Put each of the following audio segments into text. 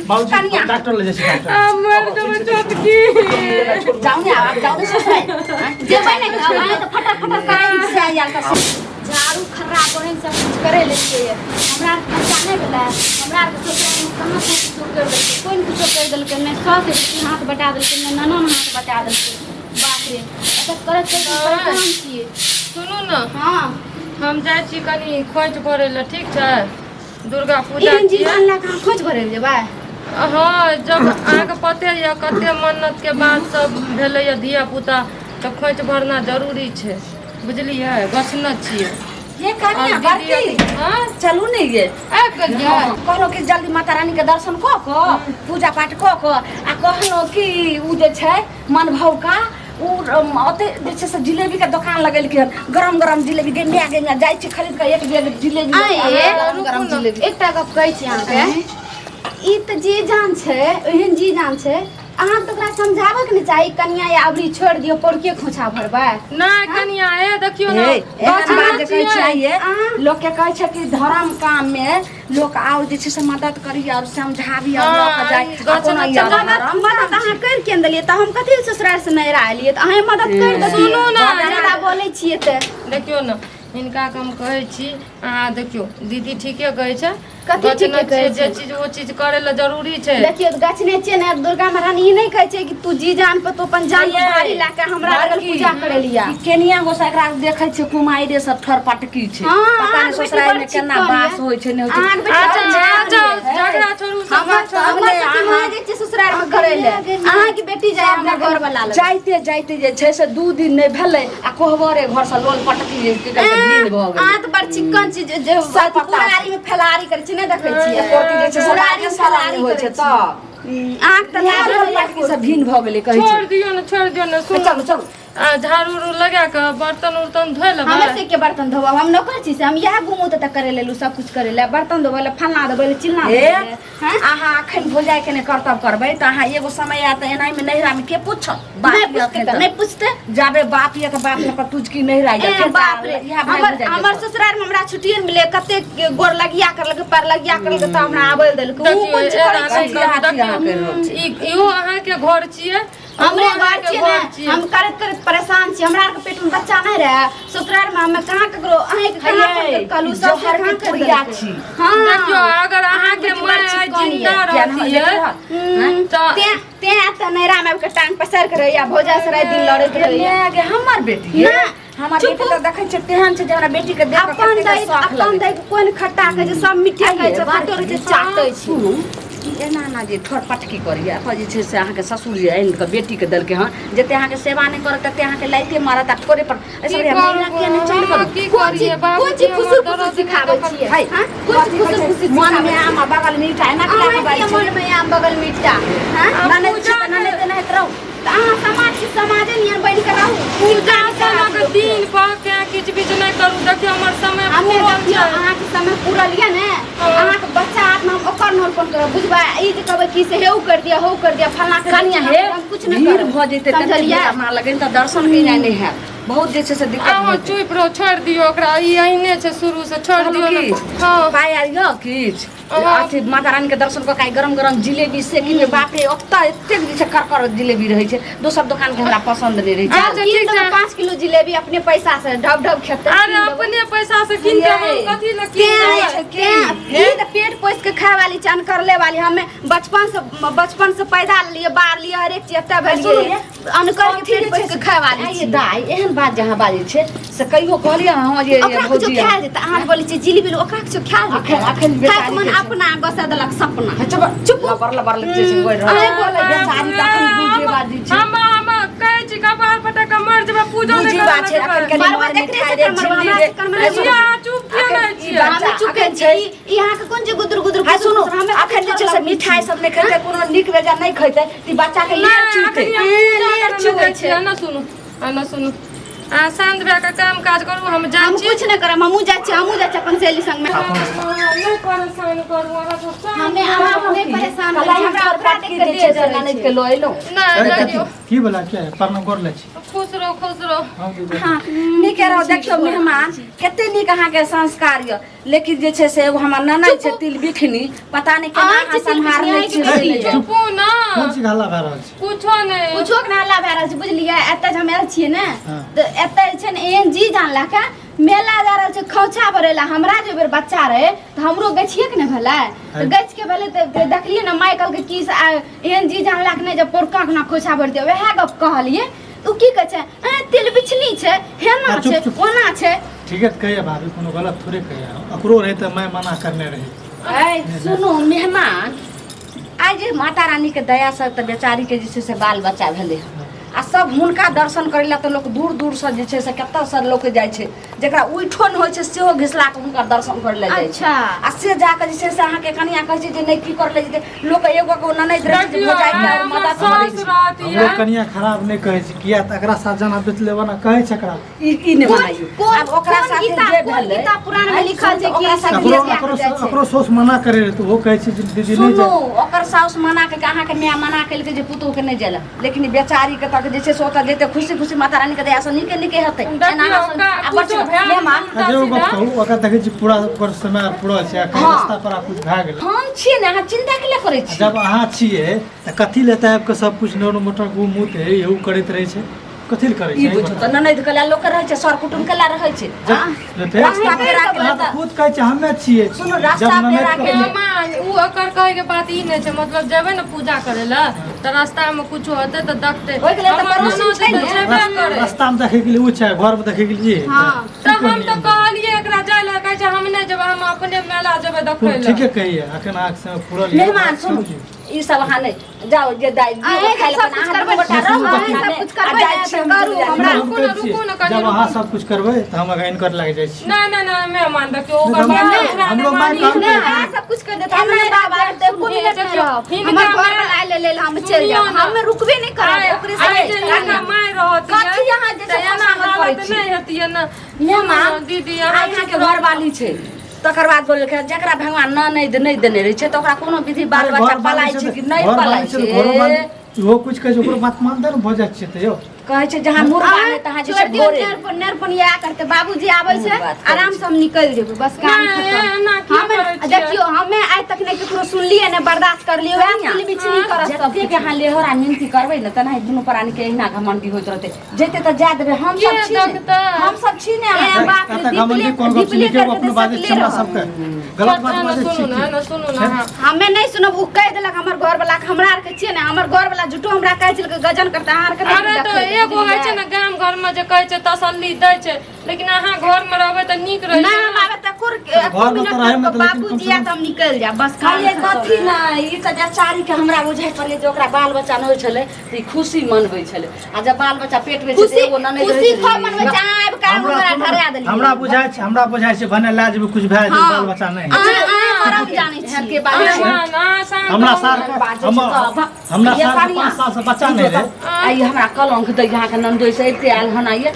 बाबूजी कनिया डॉक्टर ले जाइ छी डॉक्टर हम मर जेबै छोटकी जाउ ने आब जाउ ने ससुराल जेबै ने आब अहाँ तऽ फटर फटर करै से आयल तऽ झाड़ू खर्रा बहन सब कुछ करे लेलियै हमरा आर खर्चा नहि भेलै हमरा आरके ससुरालमे कहाँ कोइ कुछो करि देलकै कोइ ने कुछो करि देलकै नहि सास बेटी हाथ बटा देलकै नहि ननद हाथ बटा देलकै बाप रे एतऽ करैत करैत हम परेशान छियै सुनू ने हँ हम जाइ छी कनि खोंइछ भरै लए ठीक छै दुर्गा पूजा एहन चीज छियै अनला कहाँ खोज भरै लए जेबै हँ जब अहाँके पते यऽ कते मन्नतके बाद सब भेलैए धिया पुता तऽ खोंइछ भरना जरूरी छै बुझलियै गछने छियै ये कनिया और दीदी बड़की हँ चलू ने ये आबि गेलियै कहलहुँ कि जल्दी माता रानीके दर्शन कऽ कऽ पूजा पाठ कऽ कऽ आ कहलहुँ कि ओ जे छै मनभौका ओ ओते जे छै से जिलेबीके दोकान लगेलकै हन गरम गरम जिलेबी गेंगा गेंगा जाइ छै खरीद कऽ एक बैग जिलेबी आँय, गरम गरम जिलेबी एकटा गप कहै छी अहाँके ई तऽ जी जान छै एहन जी जान छै अहाँ तऽ ओकरा समझाबैके ने चाही कनिया या अबरी छोड़ि दियौ पौड़के खोछा भरबै नहि कनिया हे देखियौ ने हे, एहन बात जे कहै छियै। छियै लोक के कहै छै कि धर्म काम में लोक आओर जे छै से मदद करी आओर समझाबी आओर लऽ कऽ जाय आ कोनो ई आओर धर्म मदद अहाँ करि केने देलियै तऽ हम कथी लए ससुराल से नैहरा एलियै तऽ अहें मदद करि देतियै सुनू ने, ज्यादा बोलै छियै तऽ देखियौ ने हिनका के हम कहै छी अहाँ देखियौ दीदी ठीके कहै छै कथी गछने ठीके कहै छियै, जे छै? चीज ओ चीज करै लए जरूरी छै देखियौ तऽ गछने छियै ने दुर्गा महारानी ई नहि कहै छै कि तू जी जान पर तू अपन जान पर भारी लए कऽ हमरा लगल बड़की, पूजा करै लिया ई केनिया गोसा एकरा देखै छै कुमारिरे सब ठर पटकी छै हाँ, पता नहि अहाँके बेटी ससुराल बड़ में केना चिक्कन बास यऽ। होइ छै नहि होइ छै अहाँके बेटी अच्छा बड़ चिक्कन अच्छा यऽ। झगड़ा छोड़ू सब हमर बात छोड़ू हमर सती माँ जाइ छियै ससुरालमे करै लए अहाँके बेटी जाइ हमरा घरवला लग जाइते जाइते जे छै से 2 दिन नहि भेलै आ कोहबरे घर से लोल पटकी जे की कहै छै भीड़ भऽ गेलै अहाँ तऽ बड़ चिक्कन छी जे जे सब पता पुरारी में फैलारी करै छी नहि देखै छियै कोटी जे छै से पुरारी में सरारे फैलारी होइ छै करै छी। तऽ अहाँके तऽ लाज लोल होइए। पटकी से भिन्न भऽ गेलै कहै छोड़ छै दियौ ने छोड़ दियौ ने सुनू चलू चलू आ झाड़ू उड़ू लगा कऽ बर्तन उर्तन धोइ लेबै हमर सबके बर्तन धोबब हम नौकर छी से हम इएह घुमू तऽ करे लेलू सब कुछ करे ले बर्तन धोबै ले फलना धोबै ले चिलना हे धोबै ले हैं? अहाँ अखन भौजाइके नहि करतब करबै तऽ अहाँ एगो समय आयत तऽ एनाहिमे नैहरामे के पूछत बाप नहि यऽ पूछते अखन तऽ तऽ नहि पूछते जाबे बाप यऽ तऽ बाप लऽ कऽ तुझकी नैहरा ए, यऽ बाप रे इएह भाय हमर भौजाइ हमर ससुराल में हमरा छुट्टिए नहि मिले कते गोर लगिया करलक पैर लगिया करलक तऽ हमरा आबै देलक उ देखियौ कोन चीज एना करै नहि छै करू, हाथी अहाँ करि रहल देखियौ ई इहो अहाँके घर छियै हमरे ओहो घर अहाँके छियै घर ने छियै हम करैत करैत परेशान छी हमरा आरके पेट में बच्चा नहि रहे ससुराल में हमे कहाँ ककरो अहें के कहाँ फोन हे, करि कहलू सब जहर के कहाँ करि पुड़िया देलकै। छी। हाँ देखियौ अगर अहाँके बेटी बड़ माय आइ चिक्कन जिंदा यऽ। किया नहि रहतियै रहत? तऽ तें तें तऽ नैहरा में आबि के टांग पसारि के रहैया भौजा से राति दिन लड़ैत रहैया गे गे हमर बेटी ना, हमर चुप। बेटी तऽ देखै छियै तेहन छै जे हमरा बेटी के देख कऽ अपन कतेक दै शौख अपन लगै दै के कोन खट्टा कहै छै सब मिठ्ठा कहै छै खट्टो रहै छै चाटै छै सुनू ई एना एना जे ठोर पटकी करैया एतऽ जे छै से अहाँके ससुर जे आनि कऽ बेटीके देलकै हँ जते अहाँके सेवा नहि करत तते अहाँके लाइते मारत आ ठोरे पर एहि की सब महिला किया नहि चलि करू करू की कोन करियै चीज बाबूजी कोन चीज हमर फुसुर फुसुर दरद नहि सिखाबै देखल छियै है हाँ कोन चीज कथी फुसुर कहै छै फुसुर मन में सिखाबै आम आ बगल में ईंटा एना केना अहाँके बाजै छै मन में आम बगल में ईंटा हाँ ननैद छी पूजा तऽ ननैद एनाहित रहू तऽ अहाँ समाज के समाजे नियन बनि के रहू पूजा सनक दिन पर के किछु बिच नहि करू देखियौ हमर समय हमे पूरल देखियौ छै अहाँके समय पूरल यऽ ने हँ। अहाँके बच्चा हाथमे हम ओकर नोलपन करब बुझबै ई जे कहबै कि से हेउ कर दिया हौ कर दिया फलना कर कनिया हे हम कुछ नहि भीड़ करब भऽ जेतै तते समझलियै भीड़ हमरा लगन तऽ दर्शन केनाइ नहि हैत बहुत जे छै से दिक्कत अहाँ भऽ जेतै चुप रहू छोड़ि दियौ ओकरा ई अहिने छै शुरू से छोड़ि कहलहुँ दियौ की ने हँ पाइ आर यऽ किछु हँ। अथी माता रानी के दर्शन कऽ के आइ गरम गरम जिलेबी से किनबै बाप रे ओतऽ एतेक जे छै करकर जिलेबी रहै छै दोसर दोकान के हमरा पसन्द नहि रहै छै अच्छा, कीन ठीक देबै छै। 5 किलो जिलेबी अपने पैसा से ढब ढब खेतै अरे कीन देबै। अपने पैसा से कीन के हम कथी लए कीन तें देबै तें ई तऽ पेट पोसि के खाय वाली छै अनकरले वाली हमे बचपन से पैदा लिए बार लिए हरेक चीज एतऽ भेलियै अनकर के पेट पोसि के खाय वाली आइ छी दाइ एहन बात जे अहाँ बाजै छै से कहियो कहलियै हँ जे ओकरा कुछो भौजी खायल जेतै अहाँ बोलै छियै जिलेबी ओकरा कुछो खायल जेतै अखन अखन खायके बेचारी मन के छै। अपना गोसा देलक सपना चुप चुप लबर लबर जे छै बोल रहल अहें बोलै बेचारी तऽ अखन बुझे बाजी छै हम हम कहै छी कपार पटक के मर जेबै पूजो नहि बुझी बात छै अखन कनि मरबै मर देखने मिठाइ छै रे मरबै, झिल्ली हमरा रे से कन मरबै। छियै अहाँ चुप किया नहि छियै हमे चुपे अखन छी छै ई अहाँके कोन जे गुदुर गुदुर हाय सुनू गुदुर हमे अखन जे छै से मिठाइ सब नहि खेतै कोनो नीक बेजा नहि खेतै तऽ ई बच्चा के लेर नहि चुतै अखन हम पूजा लेर करऽ लए चुबै जाइ छियै ने सुनू आ ने सुनू अहाँ शान्त भए कऽ काम काज करू हम जाइ हम छी कुछ नहि करब हमहूँ जाइ छियै हमहूँ जाइ छियै अपन सहेली संगमे नहि परेशान करू अहाँ सब शान्त हमे अहाँ नहि परेशान करै छी, हमरा ओकरा देख पटकी के जे देह छै से जरै ननैद छै। के लऽ एलहुँ नहि अरे देखियौ कथी की बोला क्या है प्रणाम कर ले छी खुश रहो खुश रहो। हाँ दीदी। हाँ, नीके रहो। देखियौ मेहमान कते नीक अहाँके संस्कार यऽ, लेकिन जे छै से एगो हमर ननैद छै तिल बिखनी, पता नहि केना अहाँ अहाँ छी तिल सम्हारने बिखनी, छियै अहाँके से नहि जानि। चुपू ना। कोन चीज हल्ला भए रहल छै? कुछो नहि। कुछो के हल्ला भए रहल छै बुझलियै। एतऽ जे हम आयल छियै ने हाँ। तऽ एतऽ जे छै ने एहन जी जान लए कऽ मेला जा रहल छै खोंछा भरै लए। हमरा जे बेर बच्चा रहै तऽ हमरो गछिए के ने भेलै, तऽ गछ के भेलै तऽ देखलियै ने माय कहलकै की से एहन जी जान लए कऽ नहि जे पोरका के ना खोंछा भरि दियौ, वएह गप कहलियै तऽ ओ की कहै छै, ए तिल बिछनी छै, हेना आ, चुप, छै, चुप। ओना छै। ठीक है तऽ कहिया भाभी, कोनो गलत थोड़े कहिया, ओकरो रहै तऽ मैं मना करने रही। ऐ सुनू मेहमान, आइ जे माता रानी के दया से तऽ बेचारी के जे छै से बाल बच्चा भेलै हन, आ सब हुनका दर्शन करै लए तऽ लोक दूर दूर से जे छै से कतऽ से लोक जाइ छै, जकरा उठो नहि होइ छै सेहो घिसला कऽ हुनकर दर्शन करै लए जाइ छै। अच्छा। आ से जाकऽ जे छै से अहाँके कनिया कहै छै जे नहि की करै लए जेतै, लोक एगो एगो ननैद रहै छै जे देखियौ, भौजाइ के आइ आओर हमर मदद करै सास छै। रहत हमरो ये। कनिया खराब नहि कहै छै, किया तऽ एकरा साथ जाना बितले वना कहै छै एकरा। ई नहि कोन मनाइयौ। कोन आब ओकरा कोन साथे गीता जे कोन भेलै गीता पुराण में आँय, लिखल छै कि ओकरा साथे ओकरो जे बियाह ओकरो जाइ छै? ओकरो सोच मना करे रहै तऽ ओहो कहै छै जे दीदी नहि सुनू जाए। ओकर साउस मना के अहाँके माय मना केलकै जे पुतोहु के नहि जाय लए, लेकिन ई बेचारी के तक जे छै से ओतऽ जेतै खुशी खुशी माता रानी के दया से नीके नीके हेतै। देखियौ, एना अहाँ ओकरा आ बड़ कुछो छै, भेल मेहमान उल्टा आ जे सीधा। गप कहू, ओकरा देखै छी पूरा ओकर समय आर पूरा छै, आ कहीं हाँ। रास्ता पर कुछ भए गेलै। हम छियै ने, अहाँ चिंता के लिए करै आ छी? जब अहाँ छियै तऽ कथी लए तऽ आबि कऽ सब कुछ नोर मोटर गु मुत हे इहो करैत रहै छै, कथी लए करै ई छै? बुझू तऽ ननैद के लिए लोक रहै छै, सर कुटुम के लिए रहै छै। जब फेर रास्ता पेड़ा के अहाँ तऽ खुद कहै छै हमे छियै। सुनू, रास्ता जब ननैद पेड़ा के के मेहमान उ ओकर कहै के बात ई नहि छै, मतलब जेबै ने पूजा करै लए तऽ रास्ता मे कुछो हेतै तऽ देखतै। ओहिके लेल तऽ हमर पड़ोसी ननद छै तऽ ने। जेबे करै। रास्ता मे देखै के लिए ओ छै, घर मे देखै के लिए ई। हाँ। तऽ हम तऽ कहलियै एकरा जाय लए, कहै छै हम नहि जेबै, हम अपने मेला जेबै देखै लए। ठीके कहिए, अखन अहाँके समय पूरल यऽ। मेहमान सुनू, ई सब अहाँ नहि जाउ जे दाइ दियौ अहें खाय लए, सब अपन कुछ अहाँ करबै, दू गोटा रहू, अहें अहाँ सब नहि। कुछ आ करबै जाइ ने, छी हम करू, दुनू जानी। हमरा हम रुकू ने, कहै छियै, रुकू ने कनी, जब अहाँ रुकू। सब कुछ करबै तऽ हम अगर इनकर लागि जाइ छी। नहि नहि नहि मेहमान देखियौ ओकर हमरो- बात ओकरा नहि हमरो माय मानी। कहलकै- नहि, अहाँ सब कुछ कर देते, हम नहि रहब, आब तऽ एको मिनट नहि रहब। हिनका हमर घर माय- वाला आयल लेल हम चलि सुनियौ जायब, ने। हम रुकबे नहि करब आइ ओकरे आइ संगे। जे हिनका माय रहत ये, कथी अहाँ जे छै तऽ एना खुशामद करै हालत छी? नहि हेतियै ने। मेहमान दीदी आइ अहाँ अहाँके घरवाली छै, तकर बाद बोललकै जकरा भगवान ननैद नहि देने रहै छै तऽ ओकरा कोनो विधि बाल अरे बच्चा घर पलाइ वाली छै छै कि तऽ- नहि घर पलाइ वाली छै तऽ घरो छै। वाली इहो कुछ कहै छै ओकरो बात मानतै ने, भऽ जाइ छै तऽ यौ। कहै छै जहाँ मुर्गा नहि तहाँ जे छै छोड़ि दियौ, भोरे। नेरपन इएह करतै, बाबूजी आबै छै बहुत बात करै आराम से हम निकलि जेबै, बस काम नहि, खतम। एना किया हमे करै छियै? देखियौ, हमे आइ तक नहि ककरो सुनलियै नहि बर्दाश्त करलियै, वएह कनिया, तिल बिछनी करत सब। जतेक अहाँ लेहोरा मिनती करबै ने तेनाही दुनू प्राणी के एहिना घमंडी होइत रहतै। जेतै तऽ जा देबै, हम सब के छी ने, देखतै? हम सब छी ने ए, अहाँके। बाप रे, एतऽ घमंडी कोन गप छै? दीपले नीके करके अपनो तऽ बाजै सकले छी हमरा रहब। सबके गलत बात ने बाजै छी सुनू ने की? ने सुनू ने अहाँ। हमे नहि सुनब, ओ कहि देलक हमर घर वाला के, हमरा आरके छियै ने, हमर घर वाला झूठो हमरा कहै छलकै गजन करतै, अहाँ आरके नहि अरे तऽ देखै, एगो होइ छै ने गाम घरमे जे कहै छै तसल्ली दै छै, लेकिन अहाँ घरमे रहबै तऽ नीक रहै नहि छै हम ने। आबे तक एको घरमे मिनट तऽ रहैमे तऽ लेकिन बाबूजी कम से आयत हम निकलि जायब, बस काम कहलियै खतम। कथी नहि, ई तऽ बेचारी के हमरा बुझाइ पड़लै जे ओकरा बाल बच्चा नहि होइ छलै तऽ ई खुशी मनबै छलै, आ जब बाल बच्चा पेट मे छै तऽ खुशी एगो ननैद खुशी रहै खूब छै। मनबै छै, अहाँ आबि कऽ हमरा हमरा कोनो- धरा देलियै। हमरा बुझाइ छै भने लए जेबै कुछ भए जेबै, हाँ। बाल बच्चा नहि अहाँ अहाँ मरम जानै एहन छी। के बात छै। मेहमान अहाँ शान्त हमरा रहू। सार के बाजै छै हमर तऽ भा- हमरा ये सार के कनिया, 5 साल से बच्चा नहि रहै। आ ई हमरा कलंक दै अहाँके ननदोइ से अबिते आयल हन आइए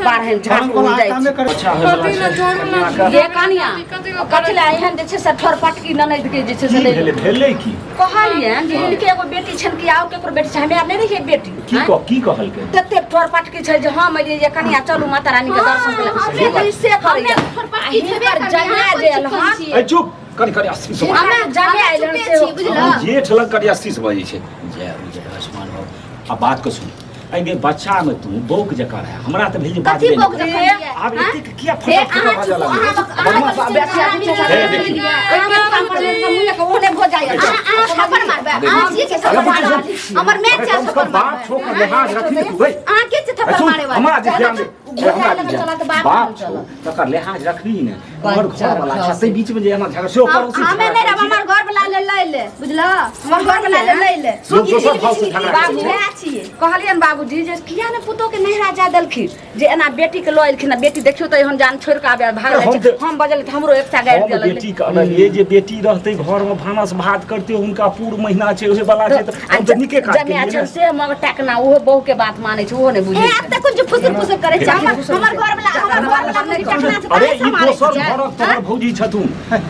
बारहन झाँक कलंक वाला उड़ जाइ कामे छै। करै अच्छा होय कथी वला लए छै छोड़ू ने। कनिया के। ये कनिया कथी करै कथी लए एहन जे छै से ठोर पटकी ननैद के जे छै से की नहि भेलै भेलै की कहलियनि जे हिनके एगो बेटी छनि कि आओर केकरो बेटी छै, हमे आर नहि रहियै बेटी। की आँय? कह की कहलकै? तते ठोर पटकी छै जे हम एलियै जे कनिया चलू माता रानी के दर्शन करै लए। से ई से करैया। हमे ठोर पटकी आ छेबे हिनकर करबै, जमाए अहाँ जे कोन आयल हन, छियै? ए चुप कनि कनि अस्थिर से बाजू। हमे जमाए हमे आयल हन चुपे सेहो। छी, बुझलऽ? जेठ लग कनि अस्थिर से बजै छै। जय हो जय आयुष्मान भव। आ बात के सुन, एहि बच्चा में तू बौक जकाँ रहे, हमरा तऽ भेल जे कथी बाजबे बौक नहि जकाँ करै। रहियै? आब आँय? एतेक किया हे, फटक फटक अहाँ बाजऽ चुप, लागलै? अहाँ बदमाश अहाँ बेसी आदमी छै, हे, देखी। ओहिके पर मुँह ओहने भऽ जाइए। अहाँ थप्पड़ मारबै, अहाँ छियै के थप्पड़ मारबै? हमर माय अरे छियै कम से थप्पड़ कम बाप मारबै। छो के लिहाज रखी तू गई। अहाँ के छियै थप्पड़ सुन, मारे वाला? हमरा जे ध्यान दे, घोड़ा हमरा लग जे चलत, बाप बाप लग छौ चलत। तकर लिहाज रखबी ने, हमर बच्चा घर वाला छै खसी। ताहि बीच में जे एना झगड़ा सेहो पड़ोसी हमे झगड़ा नहि रहब, करै छै। हमर घर वाला ले लै ले, बुझलऽ? हमर घर वाला ले लै ले। लोक दोसर भाव से झगड़ा करै बाबू छै। वएह छियै। कहलियनि बाबूजी जे किया ने पुतोह के नैहरा जा देलखिन, जे एना बेटी के लऽ एलखिन आ बेटी देखियौ तऽ एहन जान छोड़ि कऽ आबे भाग हम जाइ छै। तऽ- हम बजलियै तऽ हमरो एकटा गारि हम दिअ लगलै। बेटी के अनलियै जे बेटी रहतै घर में भानस भात करतै, हुनका पूर महीना छै ओहे वाला छै, तऽ आ हम तऽ नीके काज जमाए केलियै छनि ने। से मगर टकना ओहो बहू के बात मानै छै, ओहो नहि ए बुझै आब छै। तऽ कुछ फुसुर फुसुर करै छै। हमर हमर घर वाला हमर घर वाला मुँह टकना छै, अरे काहे ई सम्हारै दोसर छियै? घरक तोहर भौजी छथुन,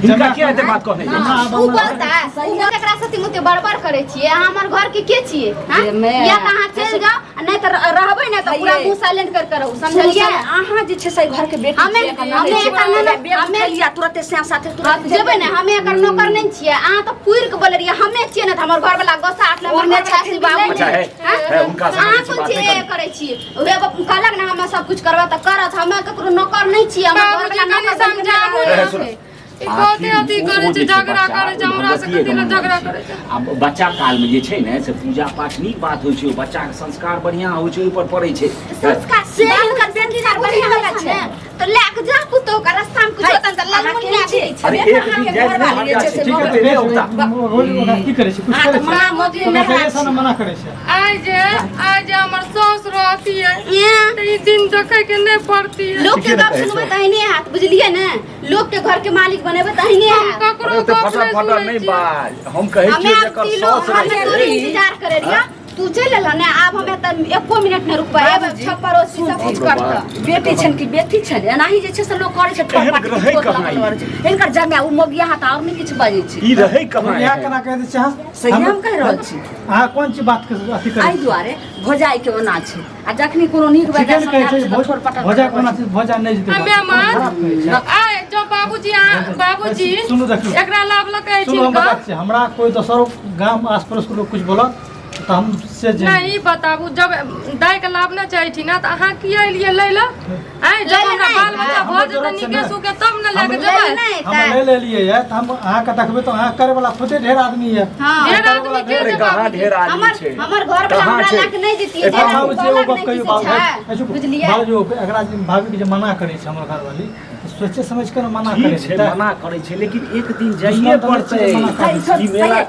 हिनका किया एते बात कहने जाइ छी? उ बोलता उ एकरा सती मुते बड़बड़ करै छियै। अहाँ हमर घर के के छियै? हाँ? जे मैं- या तऽ अहाँ चलि जाउ आ नहि तऽ रहबै ने तऽ पूरा मुँह साइलेंट कर के रहू, समझलियै? अहाँ जे छै से घर के बेटी छियै, एकर हमे ननैद एकर छियै। ननैद- बेग हमे- उठेलियै, तुरते सैं साथे हाँ, तुरत जेबै ने, हमे एकर नौकर नहि छियै। अहाँ तऽ पुरि के बोले रहियै हमे छियै ने तऽ हमर घर वाला गोसा आटले, हमर ओने घरवला छथिन से बाबू। अच्छा है है हुनका से अहाँ बेसी कोन बात चीज नहि करू। करै छियै? उहे बाप कहलक ने हमे सब कुछ करबै तऽ करत। हमे ककरो नौकर नहि छियै, हमर बाबूजी घरवला कनि नौकर बनि के नहि समझाबू रहत। ने। सुन। ई बहुते आखिर अथी ओ करै छै, जे छै झगड़ा बच्चा, करै छै, ओ हमरा से भगवतीए कथी लए के झगड़ा मन करै छै? आ बच्चा कालमे जे छै ने से पूजा पाठ नीक बात होइ छै, ओ बच्चाके संस्कार बढ़िआँ होइ छै, ओहिपर पड़ै छै। संस्कार से हिनकर बेटी आर बढ़िआँ बढ़िआँ होइ छै छै। तऽ लए के जा पुतोह के रास्ता में कुछ होतन तऽ ललमुनिया अहाँ के दीदी छै। अरे एक दिन जाइत नहि हट जाइ छै, ठीक है, ठीक है, औता। ओकरा की करै छै? कुछ अहाँ करै तऽ छै? माँ मोदी ओकरा मेहराज कहिये सँ ने मना करै छै। आइ जे हमर साउस रहतियै तऽ ई दिन देखै के नहि पड़तियै। लोक के ठीके ने गप कहै सुनबै छौ। तऽ अहिने हैत, बुझलियै ने? लोक के घर के मालिक बनेबै तऽ अहिने हम हैत। ककरो अरे ओते गप फटर नहि फटर सुनै नहि छियै। बाज, हम कहै हमे छियै आब जकर तिलो साउस हमे रहै तोरे छै। इंतजार करे रहिया, तू चलि एलह ने, आब हमे तऽ एको मिनट नहि रुकबै, एबै छप्पर ओसी सब कुछ करतऽ। बेटी छनि कि बेटी छनि, एनाही जे छै से लोक करै छै, ठोर एहन पाट के रहै ठोर कहाँ लगल ई? रहै छै। हिनकर जमाए ओ मोगिया तऽ आओर नहि किछु बाजै छै। ई रहै कहाँ इएह एहन? केना कहि दै छै अहाँ? सही हम कहि रहल छी। अहाँ कोन चीज बात के अथी करै एहि छी? दुआरे भौजाइ के ओना छै आ जखनी कोनो नीक ठीके बेजाय ने कहै छै, समझाबै छै तऽ ठोर पटक भौजा कोना छै, भौजा नहि जेतै। हमे माँ खराब कहै छै। आइ जब बाबूजी, अहाँ बाबूजी सुनू देखियौ। एकरा लाभलक अछि सुनू, हम हिनकर। बता छी, हमरा कोइ दोसर गाम आस पड़ोस के लोग कुछ बोलत तऽ हम से जे नहि, ई बताबू, जब दाइ के लाभ नहि चाहै छी ने तऽ अहाँ किया एलियै लै लए? आँय, जब लै लए हमरा नहि। बाल बच्चा हमरो भऽ जेतै जरूरत छै नीके ने। सुखे तब ने लए के हम- जेबै। नहि हम ले लेलियै ये तऽ हम अहाँके देखबै तऽ अहाँ करे वाला खुदे ढेर आदमी ये। हाँ। ढेर आदमी के अरे छै कहाँ बाबूजी? ढेर आदमी हमर छै? हमर घर वाला कहाँ हमरा छै? लए के नहि जेतियै, एखन जे बाबूजी एगो कहलक गप नहि कहियौ किछु बाबू, छै, चुप। बुझलियै? बाबूजी एकरा जे भाभी के जे मना करै छै हमर घरवाली, तऽ सोचे समझ के ने मना ठीक करै छै, छै। मना करै छै लेकिन एक दिन जाइए दुश्मन तऽ नहि पड़तै। छै, मना करै है, ई मेला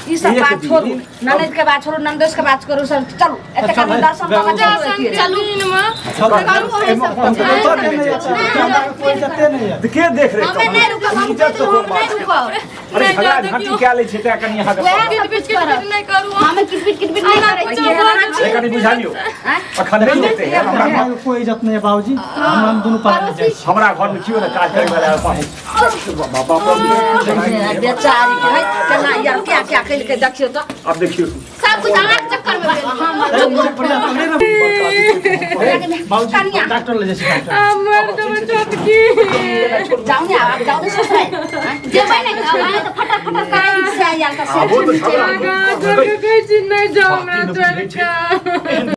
ई सब एक बात छोड़ू, दिन- ननद के बात छोड़ू, ननदोस के बात करू, सब चलू एते चल, कनि है, दर्शन कऽ के चलू दर्शन एतियै। के दिनमे चल, करू अहीं सब हम कुछ। तऽ ओतऽ नहि जाइ छियै, हमरा कोइ जते नहि यऽ। तऽ के देख रेख हमे नहि रुकब, हम इज्जत कहि तऽ देलहुँ, कोन हम नहि बात छै? रुकब। अरे नहि झगड़ा जाउ घाटी देखियौ। कए लै छै तैं कनि अहाँके वएह सब किटबिट कुछ किटबिट करब। नहि करू। हमे किटबिट किटबिट नहि हमरा करै कुछो छियै। बोल अरे कनि बुझा लियौ, आँय? अखन नहि जेतै हमरा हमरा कोइ इज्जत नहि यऽ बाबूजी, हम दुनू पार जाइ छी। हमरा घर में केओ ने काज करे वाला है। बाबा बेचारी के है केना यार क्या क्या केलकै देखियौ तऽ। अब देखियौ सब कुछ अहाँके चक्कर में भेल। बाबूजी कनिया। डॉक्टर ले जाइ छी, डॉक्टर। हमर जेबै छोटकी। जाउ ने आब, जाउ ने ससुराल। जेबै नहि तऽ अहाँ तऽ फटर फटर करै से आयल तऽ से आबो तऽ झगड़ा आगाँ जोड़ के कहै छी नहि जाउ हमरा छोड़ि कऽ।